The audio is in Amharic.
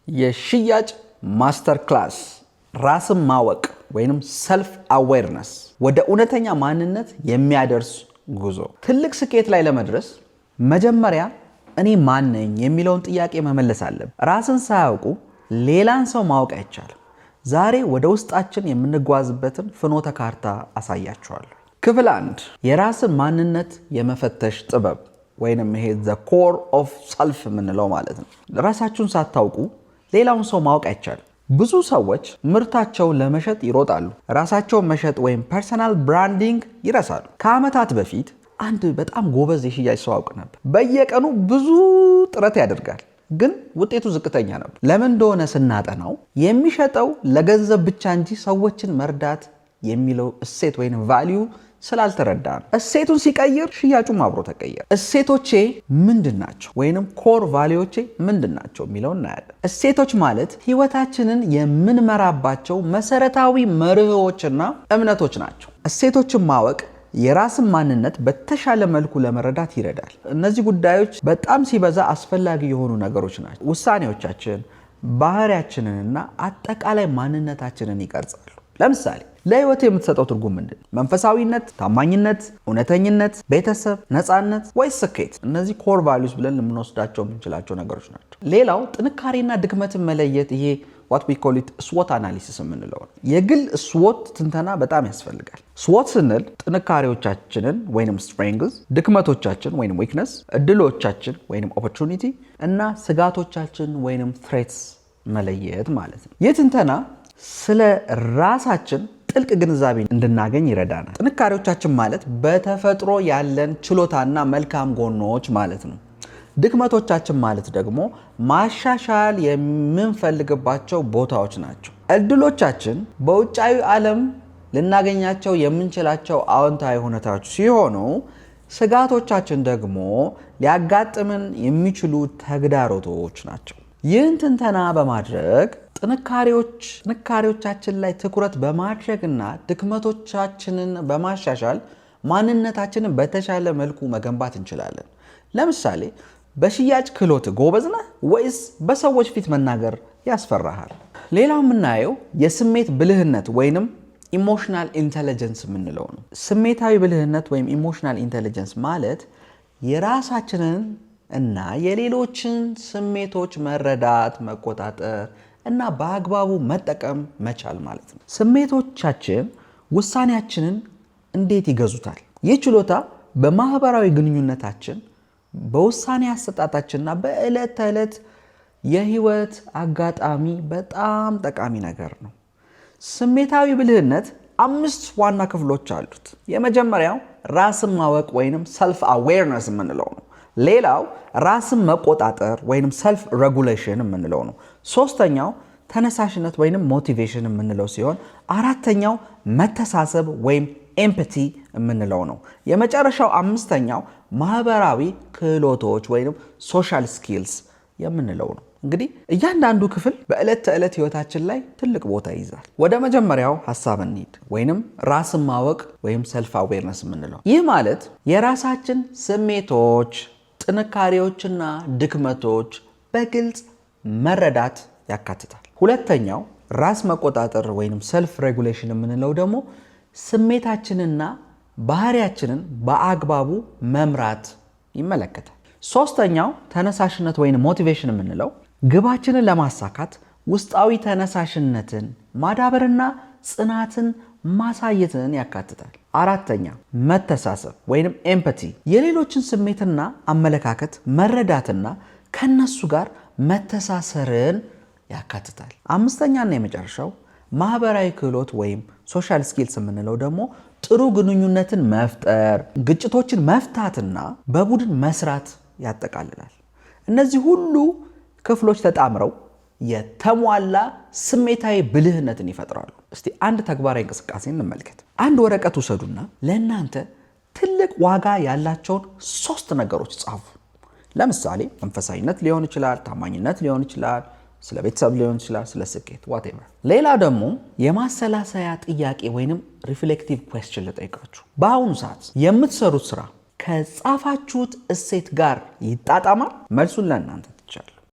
የሽያጭ master class፣ ራስን ማወቅ ወይም self awareness፣ ወደ እውነተኛ ማንነት የሚያደርስ ጉዞ። ትልቅ ስኬት ላይ ለመድረስ መጀመሪያ እኔ ማን ነኝ የሚለውን ጥያቄ መመለስ አለብን። ራስን ሳያውቁ ሌላን ሰው ማወቅ አይቻልም። ዛሬ ወደ ውስጣችን የምንጓዝበትን ፍኖተ ካርታ አሳያችኋለሁ። ክፍል 1፣ የራስን ማንነት የመፈተሽ ጥበብ ወይንም ይሄ the core of self የምንለው ማለት ነው። ራሳችሁን ሳታውቁ ሌላውን ሰው ማወቅ አይቻልም። ብዙ ሰዎች ምርታቸውን ለመሸጥ ይሮጣሉ፣ ራሳቸውን መሸጥ ወይም personal branding ይረሳሉ። ከዓመታት በፊት አንድ በጣም ጎበዝ የሽያጭ ሰው አውቅ ነበር። በየቀኑ ብዙ ጥረት ያደርጋል፣ ግን ውጤቱ ዝቅተኛ ነበር። ለምን እንደሆነ ስናጠናው የሚሸጠው ለገንዘብ ብቻ እንጂ ሰዎችን መርዳት የሚለው እሴት ወይም value ስላልተረዳ ነው። እሴቱን ሲቀይር ሽያጩም አብሮ ተቀየረ። እሴቶቼ ምንድን ናቸው ወይንም core value ዎቼ ምንድን ናቸው የሚለውን እናያለን። እሴቶች ማለት ህይወታችንን የምንመራባቸው መሰረታዊ መርህዎችና እምነቶች ናቸው። እሴቶችን ማወቅ የራስን ማንነት በተሻለ መልኩ ለመረዳት ይረዳል። እነዚህ ጉዳዮች በጣም ሲበዛ አስፈላጊ የሆኑ ነገሮች ናቸው። ውሳኔዎቻችን፣ ባህሪያችንንና አጠቃላይ ማንነታችንን ይቀርጻሉ። ለምሳሌ ለህይወት የምትሰጠው ትርጉም ምንድን ነው? መንፈሳዊነት፣ ታማኝነት፣ እውነተኝነት፣ ቤተሰብ፣ ነፃነት ወይስ ስኬት? እነዚህ core values ብለን ልንወስዳቸው የምንችላቸው ነገሮች ናቸው። ሌላው ጥንካሬና ድክመትን መለየት፣ ይሄ what we call it SWOT analysis የምንለው ነው። የግል SWOT ትንተና በጣም ያስፈልጋል። SWOT ስንል ጥንካሬዎቻችንን ወይንም strengths፣ ድክመቶቻችን ወይንም weakness፣ እድሎቻችን ወይንም opportunity እና ስጋቶቻችን ወይንም threats መለየት ማለት ነው። ይህ ትንተና ስለ ራሳችን ጥልቅ ግንዛቤ እንድናገኝ ይረዳናል። ጥንካሬዎቻችን ማለት በተፈጥሮ ያለን ችሎታና መልካም ጎኖች ማለት ነው። ድክመቶቻችን ማለት ደግሞ ማሻሻል የምንፈልግባቸው ቦታዎች ናቸው። እድሎቻችን በውጫዊ ዓለም ልናገኛቸው የምንችላቸው አዎንታዊ ሁኔታዎች ሲሆኑ ስጋቶቻችን ደግሞ ሊያጋጥምን የሚችሉ ተግዳሮቶች ናቸው። ይህን ትንተና በማድረግ ጥንካሬዎቻችን ላይ ትኩረት በማድረግና ድክመቶቻችንን በማሻሻል ማንነታችንን በተሻለ መልኩ መገንባት እንችላለን። ለምሳሌ በሽያጭ ክህሎት ጎበዝ ነህ ወይስ በሰዎች ፊት መናገር ያስፈራሃል? ሌላው የምናየው የስሜት ብልህነት ወይንም emotional intelligence የምንለው ነው። ስሜታዊ ብልህነት ወይም emotional intelligence ማለት የራሳችንን እና የሌሎችን ስሜቶች መረዳት፣ መቆጣጠር እና በአግባቡ መጠቀም መቻል ማለት ነው። ስሜቶቻችን ውሳኔያችንን እንዴት ይገዙታል? ይህ ችሎታ በማህበራዊ ግንኙነታችን፣ በውሳኔ አሰጣጣችንና በዕለት ተዕለት የህይወት አጋጣሚ በጣም ጠቃሚ ነገር ነው። ስሜታዊ ብልህነት አምስት ዋና ክፍሎች አሉት። የመጀመሪያው ራስን ማወቅ ወይንም self awareness የምንለው ነው። ሌላው ራስን መቆጣጠር ወይንም self regulation የምንለው ነው። ሶስተኛው ተነሳሽነት ወይንም motivation የምንለው ሲሆን አራተኛው መተሳሰብ ወይም empathy የምንለው ነው። የመጨረሻው አምስተኛው ማህበራዊ ክህሎቶች ወይም social skills የምንለው ነው። እንግዲህ እያንዳንዱ ክፍል በዕለት ተዕለት ህይወታችን ላይ ትልቅ ቦታ ይይዛል። ወደ መጀመሪያው ሀሳብ እንሂድ፣ ወይንም ራስን ማወቅ ወይም self awareness የምንለው። ይህ ማለት የራሳችን ስሜቶች፣ ጥንካሬዎችና ድክመቶች በግልጽ መረዳት ያካትታል። ሁለተኛው ራስ መቆጣጠር ወይም self regulation የምንለው ደግሞ ስሜታችንና ባህሪያችንን በአግባቡ መምራት ይመለከታል። ሶስተኛው ተነሳሽነት ወይም motivation የምንለው ግባችንን ለማሳካት ውስጣዊ ተነሳሽነትን ማዳበርና ጽናትን ማሳየትን ያካትታል። አራተኛ መተሳሰብ ወይም empathy፣ የሌሎችን ስሜትና አመለካከት መረዳትና ከነሱ ጋር መተሳሰርን ያካትታል። አምስተኛና የመጨረሻው ማህበራዊ ክህሎት ወይም social skills የምንለው ደግሞ ጥሩ ግንኙነትን መፍጠር፣ ግጭቶችን መፍታትና በቡድን መስራት ያጠቃልላል። እነዚህ ሁሉ ክፍሎች ተጣምረው የተሟላ ስሜታዊ ብልህነትን ይፈጥራሉ። እስቲ አንድ ተግባራዊ እንቅስቃሴ እንመልከት። አንድ ወረቀት ውሰዱና ለእናንተ ትልቅ ዋጋ ያላቸውን ሶስት ነገሮች ጻፉ። ለምሳሌ መንፈሳዊነት ሊሆን ይችላል፣ ታማኝነት ሊሆን ይችላል፣ ስለ ቤተሰብ ሊሆን ይችላል፣ ስለ ስኬት whatever። ሌላ ደግሞ የማሰላሰያ ጥያቄ ወይንም reflective question ልጠይቃችሁ። በአሁኑ ሰዓት የምትሰሩት ስራ ከጻፋችሁት እሴት ጋር ይጣጣማል? መልሱን ለእናንተ።